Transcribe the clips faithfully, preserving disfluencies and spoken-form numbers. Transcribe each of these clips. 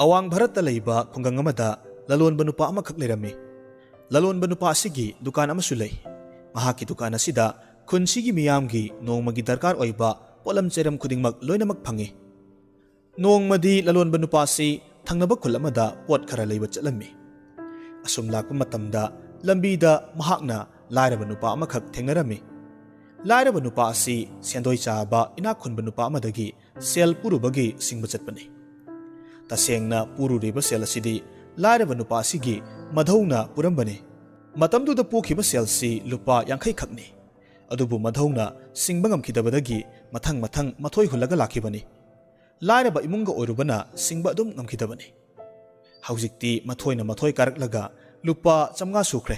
ꯑꯋꯥꯡ ꯚꯥꯔꯠꯇ ꯂꯩꯕ ꯈꯨꯡꯒꯪ ꯑꯃꯗ ꯂꯂꯣꯟꯕ ꯅꯨꯄꯥ ꯑꯃꯈꯛ ꯂꯩꯔꯝꯃꯤ꯫ ꯂꯂꯣꯟꯕ ꯅꯨꯄꯥ ꯑꯁꯤꯒꯤ ꯗꯨꯀꯥꯟ ꯑꯃꯁꯨ ꯂꯩ꯫ ꯃꯍꯥꯛꯀꯤ ꯗꯨꯀꯥꯟ ꯑꯁꯤꯗ ꯈꯨꯟꯁꯤꯒꯤ ꯃꯤꯌꯥꯝꯒꯤ ꯅꯣꯡꯃꯒꯤ ꯗꯔꯀꯥꯔ ꯑꯣꯏꯕ ꯄꯣꯠꯂꯝ ꯆꯩꯔꯝ ꯈꯨꯗꯤꯡꯃꯛ ꯂꯣꯏꯅꯃꯛ ꯐꯪꯏ꯫ ꯅꯣꯡꯃꯗꯤ ꯂꯂꯣꯟꯕ ꯅꯨꯄꯥ ꯑꯁꯤ ꯊꯪꯅꯕ ꯈꯨꯜ ꯑꯃꯗ ꯄꯣꯠ ꯈꯔ ꯂꯩꯕ ꯆꯠꯂꯝꯃꯤ꯫ ꯑꯁꯨꯝ ꯂꯥꯛꯄ ꯃꯇꯝꯗ ꯂꯝꯕꯤꯗ ꯃꯍꯥꯛꯅ ꯂꯥꯏꯔꯕ ꯅꯨꯄꯥ ꯑꯃꯈꯛ ꯊꯦꯡꯅꯔꯝꯃꯤ꯫ ꯂꯥꯏꯔꯕ ꯅꯨꯄꯥ ꯑꯁꯤ ꯁꯦꯟꯗꯣꯏ ꯆꯥꯕ ꯏꯅꯥꯛ ꯈꯨꯟꯕ ꯅꯨꯄꯥ ꯑꯃꯗꯒꯤ ꯁꯦꯜ ꯄꯨꯔꯨꯕꯒꯤ ꯁꯤꯡꯕ ꯆꯠꯄꯅꯤ꯫ ꯇꯁꯦꯡꯅ ꯄꯨꯔꯨꯔꯤꯕ ꯁꯦꯜ ꯑꯁꯤꯗꯤ ꯂꯥꯏꯔꯕ ꯅꯨꯄꯥ ꯑꯁꯤꯒꯤ ꯃꯙꯧꯅ ꯄꯨꯔꯝꯕꯅꯤ꯫ ꯃꯇꯝꯗꯨꯗ ꯄꯨꯈꯤꯕ ꯁꯦꯜꯁꯤ ꯂꯨꯄꯥ ꯌꯥꯡꯈꯩ ꯈꯛꯅꯤ꯫ ꯑꯗꯨꯕꯨ ꯃꯙꯧꯅ ꯁꯤꯡꯕ ꯉꯝꯈꯤꯗꯕꯗꯒꯤ ꯃꯊꯪ ꯃꯊꯪ ꯃꯊꯣꯏ ꯍꯨꯜꯂꯒ ꯂꯥꯛꯈꯤꯕꯅꯤ꯫ ꯂꯥꯏꯔꯕ ꯏꯃꯨꯡꯒ ꯑꯣꯏꯔꯨꯕꯅ ꯁꯤꯡꯕ ꯑꯗꯨꯝ ꯉꯝꯈꯤꯗꯕꯅꯤ꯫ ꯍꯧꯖꯤꯛꯇꯤ ꯃꯊꯣꯏꯅ ꯃꯊꯣꯏ ꯀꯥꯔꯛꯂꯒ ꯂꯨꯄꯥ ꯆꯥꯝꯃꯉꯥ ꯁꯨꯈ꯭ꯔꯦ꯫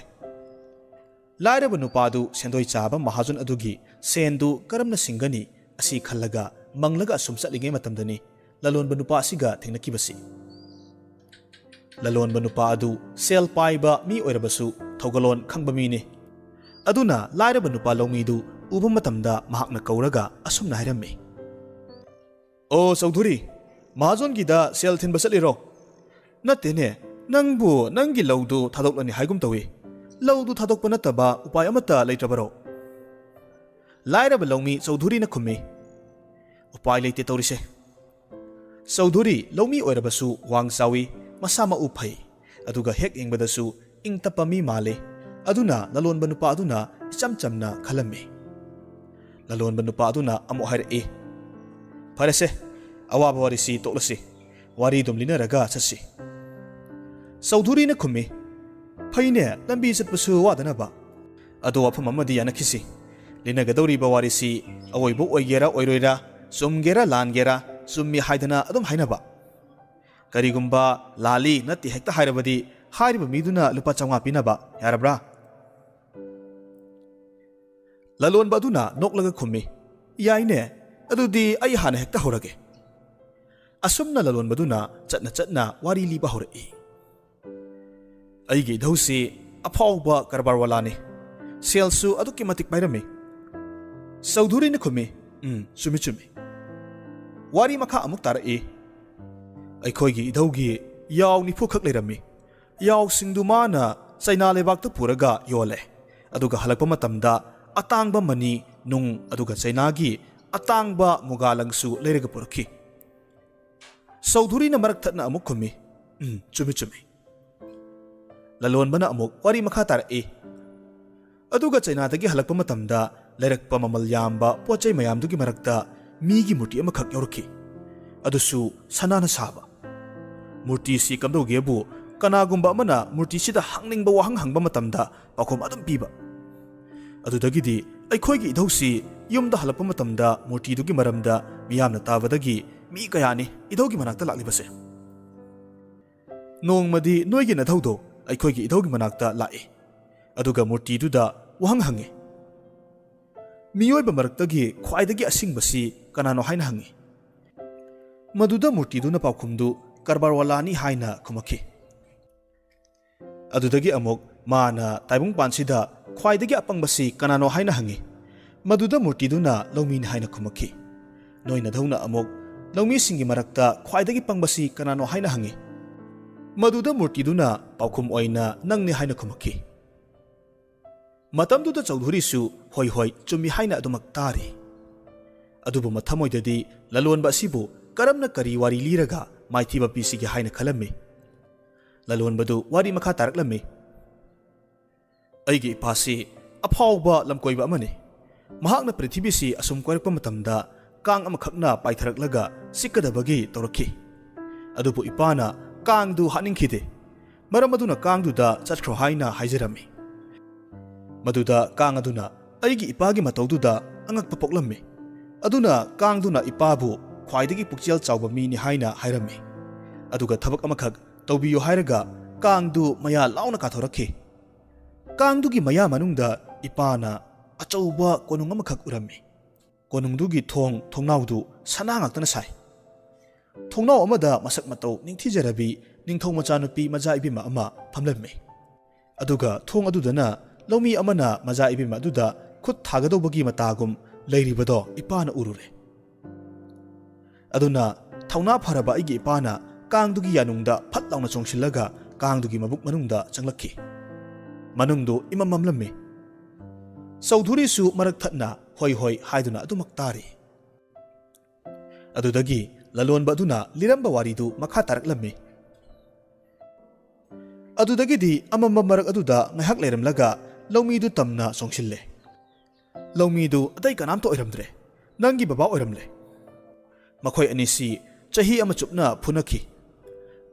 ꯂꯥꯏꯔꯕ ꯅꯨꯄꯥꯗꯨ ꯁꯦꯟꯗꯣꯏ ꯆꯥꯕ ꯃꯍꯥꯖꯣꯟ ꯑꯗꯨꯒꯤ ꯁꯦꯟꯗꯨ ꯀꯔꯝꯅ ꯁꯤꯡꯒꯅꯤ ꯑꯁꯤ ꯈꯜꯂꯒ ꯃꯪꯂꯒ ꯑꯁꯨꯝ ꯆꯠꯂꯤꯉꯩ ꯃꯇꯝꯗꯅꯤ ꯂꯂꯣꯟꯕ ꯅꯨꯄꯥ ꯑꯁꯤꯒ ꯊꯦꯡꯅꯈꯤꯕꯁꯤ꯫ ꯂꯂꯣꯟꯕ ꯅꯨꯄꯥ ꯑꯗꯨ ꯁꯦꯜ ꯄꯥꯏꯕ ꯃꯤ ꯑꯣꯏꯔꯕꯁꯨ ꯊꯧꯒꯜꯂꯣꯟ ꯈꯪꯕ ꯃꯤꯅꯤ꯫ ꯑꯗꯨꯅ ꯂꯥꯏꯔꯕ ꯅꯨꯄꯥ ꯂꯧꯃꯤꯗꯨ ꯎꯕ ꯃꯇꯝꯗ ꯃꯍꯥꯛꯅ ꯀꯧꯔꯒ ꯑꯁꯨꯝꯅ ꯍꯥꯏꯔꯝꯃꯤ, "ꯑꯣ ꯆꯧꯙꯨꯔꯤ, ꯃꯍꯥꯖꯣꯟꯒꯤꯗ ꯁꯦꯜ ꯊꯤꯟꯕ ꯆꯠꯂꯤꯔꯣ? ꯅꯠꯇꯦꯅꯦ, ꯅꯪꯕꯨ ꯅꯪꯒꯤ ꯂꯧꯗꯨ ꯊꯥꯗꯣꯛꯂꯅꯤ ꯍꯥꯏꯒꯨꯝ ꯇꯧꯏ꯫ ꯂꯧꯗꯨ ꯊꯥꯗꯣꯛꯄ ꯅꯠꯇꯕ ꯎꯄꯥꯏ ꯑꯃꯠꯇ ꯂꯩꯇ꯭ꯔꯕꯔꯣ?" ꯂꯥꯏꯔꯕ ꯂꯧꯃꯤ ꯆꯧꯙꯨꯔꯤꯅ ꯈꯨꯝꯃꯤ, "ꯎꯄꯥꯏ ꯂꯩꯇꯦ ꯇꯧꯔꯤꯁꯦ꯫" ꯆꯧꯙꯨꯔꯤ ꯂꯧꯃꯤ ꯑꯣꯏꯔꯕꯁꯨ ꯋꯥꯡ ꯆꯥꯎꯏ, ꯃꯁꯥ ꯃꯎ ꯐꯩ, ꯑꯗꯨꯒ ꯍꯦꯛ ꯌꯦꯡꯕꯗꯁꯨ ꯏꯪ ꯇꯞꯄ ꯃꯤ ꯃꯥꯜꯂꯤ꯫ ꯑꯗꯨꯅ ꯂꯂꯣꯟꯕ ꯅꯨꯄꯥ ꯑꯗꯨꯅ ꯏꯆꯝ ꯆꯝꯅ ꯈꯜꯂꯝꯃꯤ꯫ ꯂꯂꯣꯟꯕ ꯅꯨꯄꯥ ꯑꯗꯨꯅ ꯑꯃꯨꯛ ꯍꯥꯏꯔꯛꯏ, "ꯐꯔꯦꯁꯦ, ꯑꯋꯥꯕ ꯋꯥꯔꯤꯁꯤ ꯇꯣꯛꯂꯁꯤ, ꯋꯥꯔꯤ ꯑꯗꯨꯝ ꯂꯤꯅꯔꯒ ꯆꯠꯁꯤ꯫" ꯆꯧꯙꯨꯔꯤꯅ ꯈꯨꯝꯃꯤ, "ꯐꯩꯅꯦ, ꯂꯝꯕꯤ ꯆꯠꯄꯁꯨ ꯋꯥꯗꯅꯕ꯫ ꯑꯗꯣ ꯋꯥꯐꯝ ꯑꯃꯗꯤ ꯌꯥꯅꯈꯤꯁꯤ꯫ ꯂꯤꯅꯒꯗꯧꯔꯤꯕ ꯋꯥꯔꯤꯁꯤ ꯑꯋꯣꯏꯕ ꯑꯣꯏꯒꯦꯔꯥ ꯑꯣꯏꯔꯣꯏꯔꯥ, ꯆꯨꯝꯒꯦꯔꯥ ꯂꯥꯟꯒꯦꯔꯥ, ꯆꯨꯝꯃꯤ ꯍꯥꯏꯗꯅ ꯑꯗꯨꯝ ꯍꯥꯏꯅꯕ꯫ ꯀꯔꯤꯒꯨꯝꯕ ꯂꯥꯜꯂꯤ ꯅꯠꯇꯦ ꯍꯦꯛꯇ ꯍꯥꯏꯔꯕꯗꯤ ꯍꯥꯏꯔꯤꯕ ꯃꯤꯗꯨꯅ ꯂꯨꯄꯥ ꯆꯥꯝꯃꯉꯥ ꯄꯤꯅꯕ, ꯌꯥꯔꯕ꯭ꯔꯥ?" ꯂꯂꯣꯟꯕ ꯑꯗꯨꯅ ꯅꯣꯛꯂꯒ ꯈꯨꯝꯃꯤ, "ꯌꯥꯏꯅꯦ, ꯑꯗꯨꯗꯤ ꯑꯩ ꯍꯥꯟꯅ ꯍꯦꯛꯇ ꯍꯧꯔꯒꯦ꯫" ꯑꯁꯨꯝꯅ ꯂꯂꯣꯟꯕꯗꯨꯅ ꯆꯠꯅ ꯆꯠꯅ ꯋꯥꯔꯤ ꯂꯤꯕ ꯍꯧꯔꯛꯏ꯫ "ꯑꯩꯒꯤ ꯏꯙꯧꯁꯤ ꯑꯐꯥꯎꯕ ꯀꯔꯕꯥꯔ ꯋꯥꯂꯥꯅꯤ꯫ ꯁꯦꯜꯁꯨ ꯑꯗꯨꯛꯀꯤ ꯃꯇꯤꯛ ꯄꯥꯏꯔꯝꯃꯤ꯫" ꯆꯧꯙꯨꯔꯤꯅ ꯈꯨꯝꯃꯤ, "ꯎꯝ, ꯆꯨꯝꯃꯤ, ꯆꯨꯝꯃꯤ꯫" ꯋꯥꯔꯤ ꯃꯈꯥ ꯑꯃꯨꯛ ꯇꯥꯔꯛꯏ꯫ ꯑꯩꯈꯣꯏꯒꯤ ꯏꯙꯧꯒꯤ ꯌꯥꯎ ꯅꯤꯐꯨ ꯈꯛ ꯂꯩꯔꯝꯃꯤ꯫ ꯌꯥꯎꯁꯤꯡꯗꯨ ꯃꯥꯅ ꯆꯩꯅꯥ ꯂꯩꯕꯥꯛꯇ ꯄꯨꯔꯒ ꯌꯣꯜꯂꯦ꯫ ꯑꯗꯨꯒ ꯍꯜꯂꯛꯄ ꯃꯇꯝꯗ ꯑꯇꯥꯡꯕ ꯃꯅꯤ, ꯅꯨꯡ, ꯑꯗꯨꯒ ꯆꯩꯅꯥꯒꯤ ꯑꯇꯥꯡꯕ ꯃꯨꯒꯥ ꯂꯪꯁꯨ ꯂꯩꯔꯒ ꯄꯨꯔꯛꯈꯤ꯫ ꯆꯧꯙꯨꯔꯤꯅ ꯃꯔꯛ ꯊꯠꯅ ꯑꯃꯨꯛ ꯈꯨꯝꯃꯤ, "ꯎꯝ, ꯆꯨꯝꯃꯤ, ꯆꯨꯝꯃꯤ꯫" ꯂꯂꯣꯟꯕꯅ ꯑꯃꯨꯛ ꯋꯥꯔꯤ ꯃꯈꯥ ꯇꯥꯔꯛꯏ꯫ ꯑꯗꯨꯒ ꯆꯩꯅꯥꯗꯒꯤ ꯍꯜꯂꯛꯄ ꯃꯇꯝꯗ ꯂꯩꯔꯛꯄ ꯃꯃꯜ ꯌꯥꯝꯕ ꯄꯣꯠ ꯆꯩ ꯃꯌꯥꯝꯗꯨꯒꯤ ꯃꯔꯛꯇ ꯃꯤꯒꯤ ꯃꯨꯔꯇꯤ ꯑꯃꯈꯛ ꯌꯥꯎꯔꯛꯈꯤ꯫ ꯑꯗꯨꯁꯨ ꯁꯅꯥꯅ ꯁꯥꯕ꯫ ꯃꯨꯔꯇꯤꯁꯤ ꯀꯝꯗꯧꯒꯦꯕꯨ, ꯀꯅꯥꯒꯨꯝꯕ ꯑꯃꯅ ꯃꯨꯔꯇꯤꯁꯤꯗ ꯍꯪꯅꯤꯡꯕ ꯋꯥꯍꯪ ꯍꯪꯕ ꯃꯇꯝꯗ ꯄꯥꯎꯈꯨꯝ ꯑꯗꯨꯝ ꯄꯤꯕ꯫ ꯑꯗꯨꯗꯒꯤꯗꯤ ꯑꯩꯈꯣꯏꯒꯤ ꯏꯙꯧꯁꯤ ꯌꯨꯝꯗ ꯍꯜꯂꯛꯄ ꯃꯇꯝꯗ ꯃꯨꯔꯇꯤꯗꯨꯒꯤ ꯃꯔꯝꯗ ꯃꯤꯌꯥꯝꯅ ꯇꯥꯕꯗꯒꯤ ꯃꯤ ꯀꯌꯥꯅꯤ ꯏꯙꯧꯒꯤ ꯃꯅꯥꯛꯇ ꯂꯥꯛꯂꯤꯕꯁꯦ꯫ ꯅꯣꯡꯃꯗꯤ ꯅꯣꯏꯒꯤ ꯅꯙꯧꯗꯣ ꯑꯩꯈꯣꯏꯒꯤ ꯏꯙꯧꯒꯤ ꯃꯅꯥꯛꯇ ꯂꯥꯛꯏ꯫ ꯑꯗꯨꯒ ꯃꯨꯔꯇꯤꯗꯨꯗ ꯋꯥꯍꯪ ꯍꯪꯉꯤ, "ꯃꯤꯑꯣꯏꯕ ꯃꯔꯛꯇꯒꯤ ꯈ꯭ꯋꯥꯏꯗꯒꯤ ꯑꯁꯤꯡꯕꯁꯤ ꯀꯅꯥꯅꯣ?" ꯍꯥꯏꯅ ꯍꯪꯉꯤ꯫ ꯃꯗꯨꯗ ꯃꯨꯔꯇꯤꯗꯨꯅ ꯄꯥꯎꯈꯨꯝꯗꯨ ꯀꯔꯕꯥꯔꯋꯥꯂꯥꯅꯤ ꯍꯥꯏꯅ ꯈꯨꯝꯃꯛꯈꯤ꯫ ꯑꯗꯨꯗꯒꯤ ꯑꯃꯨꯛ ꯃꯥꯅ ꯇꯥꯏꯕꯪꯄꯥꯟꯁꯤꯗ ꯈ꯭ꯋꯥꯏꯗꯒꯤ ꯑꯄꯪꯕꯁꯤ ꯀꯅꯥꯅꯣ ꯍꯥꯏꯅ ꯍꯪꯉꯤ꯫ ꯃꯗꯨꯗ ꯃꯨꯔꯇꯤꯗꯨꯅ ꯂꯧꯃꯤꯅꯤ ꯍꯥꯏꯅ ꯈꯨꯝꯃꯛꯈꯤ꯫ ꯅꯣꯏ ꯅꯙꯧꯅ ꯑꯃꯨꯛ ꯂꯧꯃꯤꯁꯤꯡꯒꯤ ꯃꯔꯛꯇ ꯈ꯭ꯋꯥꯏꯗꯒꯤ ꯄꯪꯕꯁꯤ ꯀꯅꯥꯅꯣ ꯍꯥꯏꯅ ꯍꯪꯉꯤ꯫ ꯃꯗꯨꯗ ꯃꯨꯔꯇꯤꯗꯨꯅ ꯄꯥꯎꯈꯨꯝ ꯑꯣꯏꯅ ꯅꯪꯅꯤ ꯍꯥꯏꯅ ꯈꯨꯝꯃꯛꯈꯤ꯫ ꯃꯇꯝꯗꯨꯗ ꯆꯧꯙꯨꯔꯤꯁꯨ "ꯍꯣꯏ, ꯍꯣꯏ, ꯆꯨꯝꯃꯤ" ꯍꯥꯏꯅ ꯑꯗꯨꯃꯛ ꯇꯥꯔꯤ꯫ ꯑꯗꯨꯕꯨ ꯃꯊꯃꯣꯏꯗꯗꯤ ꯂꯂꯣꯟꯕ ꯑꯁꯤꯕꯨ ꯀꯔꯝꯅ ꯀꯔꯤ ꯋꯥꯔꯤ ꯂꯤꯔꯒ ꯃꯥꯏꯊꯤꯕ ꯄꯤꯁꯤꯒꯦ ꯍꯥꯏꯅ ꯈꯜꯂꯝꯃꯤ꯫ ꯂꯂꯣꯟꯕꯗꯨ ꯋꯥꯔꯤ ꯃꯈꯥ ꯇꯥꯔꯛꯂꯝꯃꯤ꯫ "ꯑꯩꯒꯤ ꯏꯄꯥꯁꯤ ꯑꯐꯥꯎꯕ ꯂꯝꯀꯣꯏꯕ ꯑꯃꯅꯤ꯫ ꯃꯍꯥꯛꯅ ꯄ꯭ꯔꯤꯊꯤꯕꯤꯁꯤ ꯑꯁꯨꯝ ꯀꯣꯏꯔꯛꯄ ꯃꯇꯝꯗ ꯀꯥꯡ ꯑꯃꯈꯛꯅ ꯄꯥꯏꯊꯔꯛꯂꯒ ꯆꯤꯛꯀꯗꯕꯒꯤ ꯇꯧꯔꯛꯈꯤ꯫ ꯑꯗꯨꯕꯨ ꯏꯄꯥꯅ ꯀꯥꯡꯗꯨ ꯍꯥꯠꯅꯤꯡꯈꯤꯗꯦ꯫ ꯃꯔꯝ ꯑꯗꯨꯅ ꯀꯥꯡꯗꯨꯗ ꯆꯠꯈ꯭ꯔꯣ" ꯍꯥꯏꯅ ꯍꯥꯏꯖꯔꯝꯃꯤ꯫ ꯃꯗꯨꯗ ꯀꯥꯡ ꯑꯗꯨꯅ ꯑꯩꯒꯤ ꯏꯄꯥꯒꯤ ꯃꯇꯧꯗꯨꯗ ꯑꯉꯛꯄ ꯄꯣꯛꯂꯝꯃꯤ꯫ ꯑꯗꯨꯅ ꯀꯥꯡꯗꯨꯅ ꯏꯄꯥꯕꯨ ꯈ꯭ꯋꯥꯏꯗꯒꯤ ꯄꯨꯛꯆꯦꯜ ꯆꯥꯎꯕ ꯃꯤꯅꯤ ꯍꯥꯏꯅ ꯍꯥꯏꯔꯝꯃꯤ꯫ ꯑꯗꯨꯒ ꯊꯕꯛ ꯑꯃꯈꯛ ꯇꯧꯕꯤꯌꯨ ꯍꯥꯏꯔꯒ ꯀꯥꯡꯗꯨ ꯃꯌꯥ ꯂꯥꯎꯅ ꯀꯥꯊꯣꯔꯛꯈꯤ꯫ ꯀꯥꯡꯗꯨꯒꯤ ꯃꯌꯥ ꯃꯅꯨꯡꯗ ꯏꯄꯥꯅ ꯑꯆꯧꯕ ꯀꯣꯅꯨꯡ ꯑꯃꯈꯛ ꯎꯔꯝꯃꯤ꯫ ꯀꯣꯅꯨꯡꯗꯨꯒꯤ ꯊꯣꯡ ꯊꯣꯡꯅꯥꯎꯗꯨ ꯁꯅꯥ ꯉꯥꯛꯇꯅ ꯁꯥꯏ꯫ ꯊꯣꯡꯅꯥꯎ ꯑꯃꯗ ꯃꯁꯛ ꯃꯇꯧ ꯅꯤꯡꯊꯤꯖꯔꯕꯤ ꯅꯤꯡꯊꯧ ꯃꯆꯥꯅꯨꯄꯤ ꯃꯆꯥ ꯏꯕꯦꯝꯃ ꯑꯃ ꯐꯝꯂꯝꯃꯤ꯫ ꯑꯗꯨꯒ ꯊꯣꯡ ꯑꯗꯨꯗꯅ ꯂꯧꯃꯤ ꯑꯃꯅ ꯃꯆꯥ ꯏꯕꯦꯝꯃ ꯑꯗꯨꯗ ꯈꯨꯠ ꯊꯥꯒꯗꯧꯕꯒꯤ ꯃꯇꯥꯒꯨꯝ ꯂꯩꯔꯤꯕꯗꯣ ꯏꯄꯥꯅ ꯎꯔꯨꯔꯦ꯫ ꯑꯗꯨꯅ ꯊꯧꯅꯥ ꯐꯔꯕ ꯑꯩꯒꯤ ꯏꯄꯥꯅ ꯀꯥꯡꯗꯨꯒꯤ ꯌꯥꯅꯨꯡꯗ ꯐꯠ ꯂꯥꯎꯅ ꯆꯣꯡꯁꯤꯜꯂꯒ ꯀꯥꯡꯗꯨꯒꯤ ꯃꯕꯨꯛ ꯃꯅꯨꯡꯗ ꯆꯪꯂꯛꯈꯤ꯫ ꯃꯅꯨꯡꯗꯨ ꯏꯃꯝ ꯃꯝꯂꯝꯃꯤ꯫ ꯆꯧꯙꯨꯔꯤꯁꯨ ꯃꯔꯛ ꯊꯠꯅ "ꯍꯣꯏ ꯍꯣꯏ" ꯍꯥꯏꯗꯨꯅ ꯑꯗꯨꯃꯛ ꯇꯥꯔꯤ꯫ ꯑꯗꯨꯗꯒꯤ ꯂꯂꯣꯟꯕ ꯑꯗꯨꯅ ꯂꯤꯔꯝꯕ ꯋꯥꯔꯤꯗꯨ ꯃꯈꯥ ꯇꯥꯔꯛꯂꯝꯃꯤ꯫ ꯑꯗꯨꯗꯒꯤꯗꯤ ꯑꯃꯝꯕ ꯃꯔꯛ ꯑꯗꯨꯗ ꯉꯥꯏꯍꯥꯛ ꯂꯩꯔꯝꯂꯒ ꯂꯧꯃꯤꯗꯨ ꯇꯝꯅ ꯆꯣꯡꯁꯤꯜꯂꯦ꯫ ꯂꯧꯃꯤꯗꯨ ꯑꯇꯩ ꯀꯅꯥꯝꯇ ꯑꯣꯏꯔꯝꯗ꯭ꯔꯦ, ꯅꯪꯒꯤ ꯕꯕꯥ ꯑꯣꯏꯔꯝꯂꯦ꯫ ꯃꯈꯣꯏ ꯑꯅꯤꯁꯤ ꯆꯍꯤ ꯑꯃ ꯆꯨꯞꯅ ꯐꯨꯅꯈꯤ꯫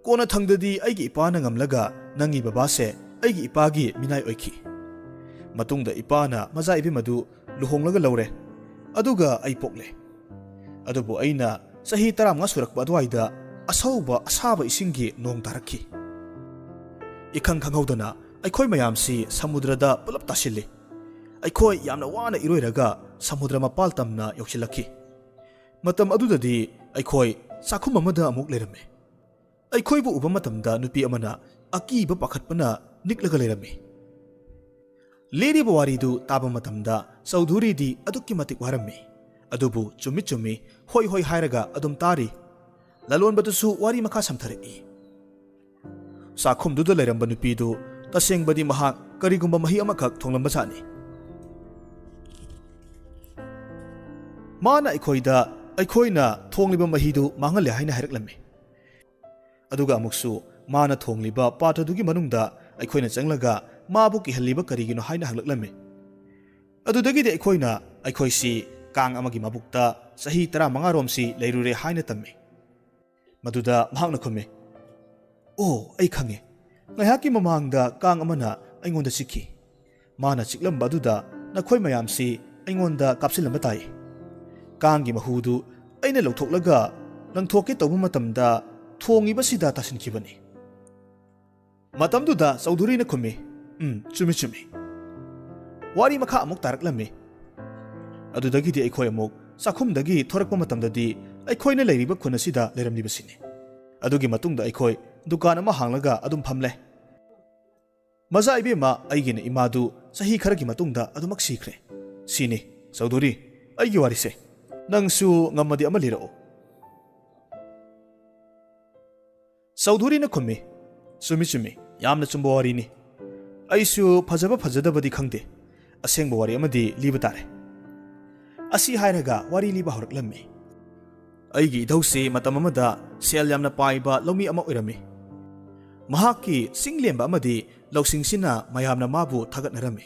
ꯀꯣꯟꯅ ꯊꯪꯗꯗꯤ ꯑꯩꯒꯤ ꯏꯄꯥꯅ ꯉꯝꯂꯒ ꯅꯪꯒꯤ ꯕꯕꯥꯁꯦ ꯑꯩꯒꯤ ꯏꯄꯥꯒꯤ ꯃꯤꯅꯥꯏ ꯑꯣꯏꯈꯤ꯫ ꯃꯇꯨꯡꯗ ꯏꯄꯥꯅ ꯃꯆꯥ ꯏꯕꯦꯝ ꯑꯗꯨ ꯂꯨꯍꯣꯡꯂꯒ ꯂꯧꯔꯦ, ꯑꯗꯨꯒ ꯑꯩ ꯄꯣꯛꯂꯦ꯫ ꯑꯗꯨꯕꯨ ꯑꯩꯅ ꯆꯍꯤ ꯇꯔꯥꯃꯉꯥ ꯁꯨꯔꯛꯄ ꯑꯗꯨꯋꯥꯏꯗ ꯑꯁꯧꯕ ꯑꯁꯥꯕ ꯏꯁꯤꯡꯒꯤ ꯅꯣꯡ ꯇꯥꯔꯛꯈꯤ꯫ ꯏꯈꯪ ꯈꯪꯍꯧꯗꯅ ꯑꯩꯈꯣꯏ ꯃꯌꯥꯝꯁꯤ ꯁꯃꯨꯗ꯭ꯔꯗ ꯄꯨꯂꯞ ꯇꯥꯁꯤꯜꯂꯤ꯫ ꯑꯩꯈꯣꯏ ꯌꯥꯝꯅ ꯋꯥꯅ ꯏꯔꯣꯏꯔꯒ ꯁꯃꯨꯗ꯭ꯔ ꯃꯄꯥꯜ ꯇꯝꯅ ꯌꯧꯁꯤꯜꯂꯛꯈꯤ꯫ ꯃꯇꯝ ꯑꯗꯨꯗꯗꯤ ꯑꯩꯈꯣꯏ ꯆꯥꯛꯈꯨꯝ ꯑꯃꯗ ꯑꯃꯨꯛ ꯂꯩꯔꯝꯃꯤ꯫ ꯑꯩꯈꯣꯏꯕꯨ ꯎꯕ ꯃꯇꯝꯗ ꯅꯨꯄꯤ ꯑꯃꯅ ꯑꯀꯤꯕ ꯄꯥꯈꯠꯄꯅ ꯅꯤꯛꯂꯒ ꯂꯩꯔꯝꯃꯤ꯫ ꯂꯤꯔꯤꯕ ꯋꯥꯔꯤꯗꯨ ꯇꯥꯕ ꯃꯇꯝꯗ ꯆꯧꯙꯨꯔꯤꯗꯤ ꯑꯗꯨꯛꯀꯤ ꯃꯇꯤꯛ ꯋꯥꯔꯝꯃꯤ꯫ ꯑꯗꯨꯕꯨ ꯆꯨꯝꯃꯤ ꯆꯨꯝꯃꯤ, ꯍꯣꯏ ꯍꯣꯏ ꯍꯥꯏꯔꯒ ꯑꯗꯨꯝ ꯇꯥꯔꯤ꯫ ꯂꯂꯣꯟꯕꯗꯨꯁꯨ ꯋꯥꯔꯤ ꯃꯈꯥ ꯁꯝꯊꯔꯛꯏ꯫ ꯆꯥꯛꯈꯨꯝꯗꯨꯗ ꯂꯩꯔꯝꯕ ꯅꯨꯄꯤꯗꯨ ꯇꯁꯦꯡꯕꯗꯤ ꯃꯍꯥꯛ ꯀꯔꯤꯒꯨꯝꯕ ꯃꯍꯤ ꯑꯃꯈꯛ ꯊꯣꯡꯂꯝꯕꯖꯥꯠꯅꯤ꯫ ꯃꯥꯅ ꯑꯩꯈꯣꯏꯗ ꯑꯩꯈꯣꯏꯅ ꯊꯣꯡꯂꯤꯕ ꯃꯍꯤꯗꯨ ꯃꯥꯡꯍꯜꯂꯦ ꯍꯥꯏꯅ ꯍꯥꯏꯔꯛꯂꯝꯃꯤ꯫ ꯑꯗꯨꯒ ꯑꯃꯨꯛꯁꯨ ꯃꯥꯅ ꯊꯣꯡꯂꯤꯕ ꯄꯥꯇ꯭ꯔꯗꯨꯒꯤ ꯃꯅꯨꯡꯗ ꯑꯩꯈꯣꯏꯅ ꯆꯪꯂꯒ ꯃꯥꯕꯨ ꯀꯤꯍꯜꯂꯤꯕ ꯀꯔꯤꯒꯤꯅꯣ ꯍꯥꯏꯅ ꯍꯪꯂꯛꯂꯝꯃꯤ꯫ ꯑꯗꯨꯗꯒꯤꯗꯤ ꯑꯩꯈꯣꯏꯅ ꯑꯩꯈꯣꯏꯁꯤ ꯀꯥꯡ ꯑꯃꯒꯤ ꯃꯕꯨꯛꯇ ꯆꯍꯤ ꯇꯔꯥꯃꯉꯥ ꯔꯣꯝꯁꯤ ꯂꯩꯔꯨꯔꯦ ꯍꯥꯏꯅ ꯇꯝꯃꯤ꯫ ꯃꯗꯨꯗ ꯃꯍꯥꯛꯅ ꯈꯨꯝꯃꯤ, "ꯑꯣ, ꯑꯩ ꯈꯪꯉꯦ꯫ ꯉꯥꯏꯍꯥꯛꯀꯤ ꯃꯃꯥꯡꯗ ꯀꯥꯡ ꯑꯃꯅ ꯑꯩꯉꯣꯟꯗ ꯆꯤꯛꯈꯤ꯫ ꯃꯥꯅ ꯆꯤꯛꯂꯝꯕ ꯑꯗꯨꯗ ꯅꯈꯣꯏ ꯃꯌꯥꯝꯁꯤ ꯑꯩꯉꯣꯟꯗ ꯀꯥꯞꯁꯤꯜꯂꯝꯕ ꯇꯥꯏ꯫ ꯀꯥꯡꯒꯤ ꯃꯍꯨꯗꯨ ꯑꯩꯅ ꯂꯧꯊꯣꯛꯂꯒ ꯂꯪꯊꯣꯛꯀꯦ ꯇꯧꯕ ꯃꯇꯝꯗ ꯊꯣꯡꯉꯤꯕꯁꯤꯗ ꯇꯥꯁꯤꯟꯈꯤꯕꯅꯤ"꯫ ꯃꯇꯝꯗꯨꯗ ꯆꯧꯙꯨꯔꯤꯅ ꯈꯨꯝꯃꯤ, "ꯎꯝ, ꯆꯨꯝꯃꯤ, ꯆꯨꯝꯃꯤ"꯫ ꯋꯥꯔꯤ ꯃꯈꯥ ꯑꯃꯨꯛ ꯇꯥꯔꯛꯂꯝꯃꯤ꯫ ꯑꯗꯨꯗꯒꯤꯗꯤ ꯑꯩꯈꯣꯏ ꯑꯃꯨꯛ ꯆꯥꯛꯈꯨꯝꯗꯒꯤ ꯊꯣꯔꯛꯄ ꯃꯇꯝꯗꯗꯤ ꯑꯩꯈꯣꯏꯅ ꯂꯩꯔꯤꯕ ꯈꯨꯟ ꯑꯁꯤꯗ ꯂꯩꯔꯝꯂꯤꯕꯁꯤꯅꯤ꯫ ꯑꯗꯨꯒꯤ ꯃꯇꯨꯡꯗ ꯑꯩꯈꯣꯏ ꯗꯨꯀꯥꯟ ꯑꯃ ꯍꯥꯡꯂꯒ ꯑꯗꯨꯝ ꯐꯝꯂꯦ꯫ ꯃꯆꯥ ꯏꯕꯦꯝꯃ ꯑꯩꯒꯤꯅ ꯏꯃꯥꯗꯨ ꯆꯍꯤ ꯈꯔꯒꯤ ꯃꯇꯨꯡꯗ ꯑꯗꯨꯃꯛ ꯁꯤꯈ꯭ꯔꯦ꯫ ꯁꯤꯅꯤ, ꯆꯧꯙꯨꯔꯤ, ꯑꯩꯒꯤ ꯋꯥꯔꯤꯁꯦ꯫ ꯅꯪꯁꯨ ꯉꯝꯃꯗꯤ ꯑꯃ ꯂꯤꯔꯛꯑꯣ꯫ ꯆꯧꯙꯨꯔꯤꯅ ꯈꯨꯝꯃꯤ, "ꯆꯨꯝꯃꯤ, ꯆꯨꯝꯃꯤ, ꯌꯥꯝꯅ ꯆꯨꯝꯕ ꯋꯥꯔꯤꯅꯤ꯫ ꯑꯩꯁꯨ ꯐꯖꯕ ꯐꯖꯗꯕꯗꯤ ꯈꯪꯗꯦ꯫ ꯑꯁꯦꯡꯕ ꯋꯥꯔꯤ ꯑꯃꯗꯤ ꯂꯤꯕ ꯇꯥꯔꯦ꯫" ꯑꯁꯤ ꯍꯥꯏꯔꯒ ꯋꯥꯔꯤ ꯂꯤꯕ ꯍꯧꯔꯛꯂꯝꯃꯤ꯫ ꯑꯩꯒꯤ ꯏꯙꯧꯁꯤ ꯃꯇꯝ ꯑꯃꯗ ꯁꯦꯜ ꯌꯥꯝꯅ ꯄꯥꯏꯕ ꯂꯧꯃꯤ ꯑꯃ ꯑꯣꯏꯔꯝꯃꯤ꯫ ꯃꯍꯥꯛꯀꯤ ꯆꯤꯡ ꯂꯦꯝꯕ ꯑꯃꯗꯤ ꯂꯧꯁꯤꯡꯁꯤꯅ ꯃꯌꯥꯝꯅ ꯃꯥꯕꯨ ꯊꯥꯒꯠꯅꯔꯝꯃꯤ꯫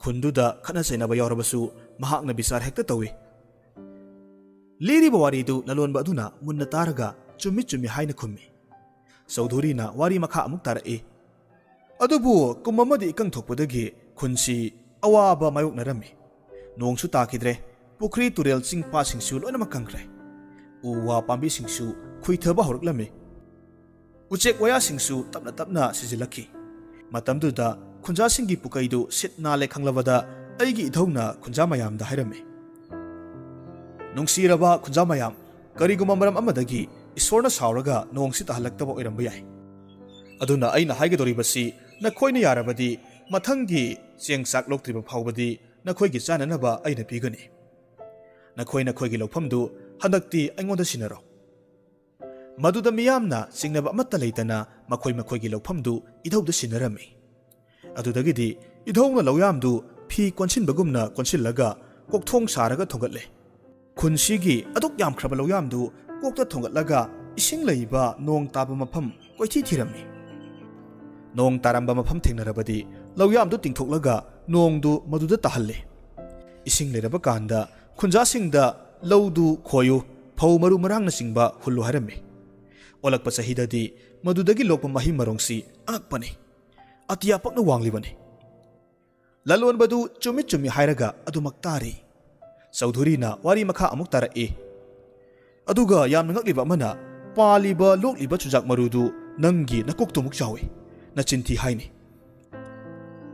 ꯈꯨꯟꯗꯨꯗ ꯈꯠꯅ ꯆꯩꯅꯕ ꯌꯥꯎꯔꯕꯁꯨ ꯃꯍꯥꯛꯅ ꯕꯤꯆꯥꯔ ꯍꯦꯛꯇ ꯇꯧꯏ꯫ ꯂꯤꯔꯤꯕ ꯋꯥꯔꯤꯗꯨ ꯂꯂꯣꯟꯕ ꯑꯗꯨꯅ ꯃꯨꯟꯅ ꯇꯥꯔꯒ ꯆꯨꯝꯃꯤ ꯆꯨꯝꯃꯤ ꯍꯥꯏꯅ ꯈꯨꯝꯃꯤ꯫ ꯆꯧꯙꯨꯔꯤꯅ ꯋꯥꯔꯤ ꯃꯈꯥ ꯑꯃꯨꯛ ꯇꯥꯔꯛꯏ꯫ ꯑꯗꯨꯕꯨ ꯀꯨꯝ ꯑꯃꯗꯤ ꯏꯀꯪ ꯊꯣꯛꯄꯗꯒꯤ ꯈꯨꯟꯁꯤ ꯑꯋꯥꯕ ꯃꯥꯌꯣꯛꯅꯔꯝꯃꯤ꯫ ꯅꯣꯡꯁꯨ ꯇꯥꯈꯤꯗ꯭ꯔꯦ꯫ ꯄꯨꯈ꯭ꯔꯤ, ꯇꯨꯔꯦꯜ, ꯆꯤꯡ, ꯄꯥꯠꯁꯤꯡꯁꯨ ꯂꯣꯏꯅꯃꯛ ꯀꯪꯈ꯭ꯔꯦ꯫ ꯎ ꯋꯥ ꯄꯥꯝꯕꯤꯁꯤꯡꯁꯨ ꯈꯨꯏꯊꯕ ꯍꯧꯔꯛꯂꯝꯃꯤ꯫ ꯎꯆꯦꯛ ꯋꯥꯌꯥꯁꯤꯡꯁꯨ ꯇꯞꯅ ꯇꯞꯅ ꯁꯤꯖꯤꯜꯂꯛꯈꯤ꯫ ꯃꯇꯝꯗꯨꯗ ꯈꯨꯟꯖꯥꯁꯤꯡꯒꯤ ꯄꯨꯀꯩꯗꯨ ꯁꯤꯠ ꯅꯥꯜꯂꯦ ꯈꯪꯂꯕꯗ ꯑꯩꯒꯤ ꯏꯙꯧꯅ ꯈꯨꯟꯖꯥ ꯃꯌꯥꯝꯗ ꯍꯥꯏꯔꯝꯃꯤ, "ꯅꯨꯡꯁꯤꯔꯕ ꯈꯨꯟꯖꯥ ꯃꯌꯥꯝ, ꯀꯔꯤꯒꯨꯝꯕ ꯃꯔꯝ ꯑꯃꯗꯒꯤ ꯏꯁꯣꯔꯅ ꯁꯥꯎꯔꯒ ꯅꯣꯡꯁꯤ ꯇꯥꯍꯜꯂꯛꯇꯕ ꯑꯣꯏꯔꯝꯕ ꯌꯥꯏ꯫ ꯑꯗꯨꯅ ꯑꯩꯅ ꯍꯥꯏꯒꯗꯧꯔꯤꯕꯁꯤ ꯅꯈꯣꯏꯅ ꯌꯥꯔꯕꯗꯤ ꯃꯊꯪꯒꯤ ꯆꯦꯡ ꯆꯥꯛ ꯂꯣꯛꯇ꯭ꯔꯤꯕ ꯐꯥꯎꯕꯗꯤ ꯅꯈꯣꯏꯒꯤ ꯆꯥꯅꯅꯕ ꯑꯩꯅ ꯄꯤꯒꯅꯤ꯫ ꯅꯈꯣꯏ ꯅꯈꯣꯏꯒꯤ ꯂꯧꯐꯝꯗꯨ ꯍꯟꯗꯛꯇꯤ ꯑꯩꯉꯣꯟꯗ ꯁꯤꯟꯅꯔꯣ꯫" ꯃꯗꯨꯗ ꯃꯤꯌꯥꯝꯅ ꯆꯤꯡꯅꯕ ꯑꯃꯠꯇ ꯂꯩꯇꯅ ꯃꯈꯣꯏ ꯃꯈꯣꯏꯒꯤ ꯂꯧꯐꯝꯗꯨ ꯏꯙꯧꯗ ꯁꯤꯟꯅꯔꯝꯃꯤ꯫ ꯑꯗꯨꯗꯒꯤꯗꯤ ꯏꯙꯧꯅ ꯂꯧꯌꯥꯝꯗꯨ ꯐꯤ ꯀꯣꯟꯁꯤꯟꯕꯒꯨꯝꯅ ꯀꯣꯟꯁꯤꯜꯂꯒ ꯀꯣꯛꯊꯣꯡ ꯁꯥꯔꯒ ꯊꯣꯡꯒꯠꯂꯦ꯫ ꯈꯨꯟꯁꯤꯒꯤ ꯑꯗꯨꯛ ꯌꯥꯝꯈ꯭ꯔꯕ ꯂꯧꯌꯥꯝꯗꯨ ꯀꯣꯛꯇ ꯊꯣꯡꯒꯠꯂꯒ ꯏꯁꯤꯡ ꯂꯩꯕ ꯅꯣꯡ ꯇꯥꯕ ꯃꯐꯝ ꯀꯣꯏꯊꯤ ꯊꯤꯔꯝꯃꯤ꯫ ꯅꯣꯡ ꯇꯥꯔꯝꯕ ꯃꯐꯝ ꯊꯦꯡꯅꯔꯕꯗꯤ ꯂꯧꯌꯥꯝꯗꯨ ꯇꯤꯡꯊꯣꯛꯂꯒ ꯅꯣꯡꯗꯨ ꯃꯗꯨꯗ ꯇꯥꯍꯜꯂꯦ꯫ ꯏꯁꯤꯡ ꯂꯩꯔꯕ ꯀꯥꯟꯗ ꯈꯨꯟꯖꯥꯁꯤꯡꯗ ꯂꯧꯗꯨ ꯈꯣꯏꯌꯨ, ꯐꯧ ꯃꯔꯨ ꯃꯔꯥꯡꯅꯆꯤꯡꯕ ꯍꯨꯜꯂꯨ ꯍꯥꯏꯔꯝꯃꯤ꯫ ꯑꯣꯜꯂꯛꯄ ꯆꯍꯤꯗꯗꯤ ꯃꯗꯨꯗꯒꯤ ꯂꯣꯛꯄ ꯃꯍꯩ ꯃꯔꯣꯡꯁꯤ ꯑꯉꯛꯄꯅꯤ꯫ ꯑꯇꯤꯌꯥ ꯄꯛꯅ ꯋꯥꯡꯂꯤꯕꯅꯤ꯫ ꯂꯂꯣꯟꯕꯗꯨ ꯆꯨꯝꯃꯤ ꯆꯨꯝꯃꯤ ꯍꯥꯏꯔꯒ ꯑꯗꯨꯃꯛ ꯇꯥꯔꯤ꯫ ꯆꯧꯙꯨꯔꯤꯅ ꯋꯥꯔꯤ ꯃꯈꯥ ꯑꯃꯨꯛ ꯇꯥꯔꯛꯏ꯫ ꯑꯗꯨꯒ ꯌꯥꯝꯅ ꯉꯛꯂꯤꯕ ꯑꯃꯅ, ꯄꯥꯜꯂꯤꯕ ꯂꯣꯛꯂꯤꯕ ꯆꯨꯖꯥꯛ ꯃꯔꯨꯗꯨ ꯅꯪꯒꯤ ꯅꯀꯣꯛꯇꯨꯃꯨꯛ ꯆꯥꯎꯏ꯫ ꯅꯆꯤꯟꯊꯤ ꯍꯥꯏꯅꯤ꯫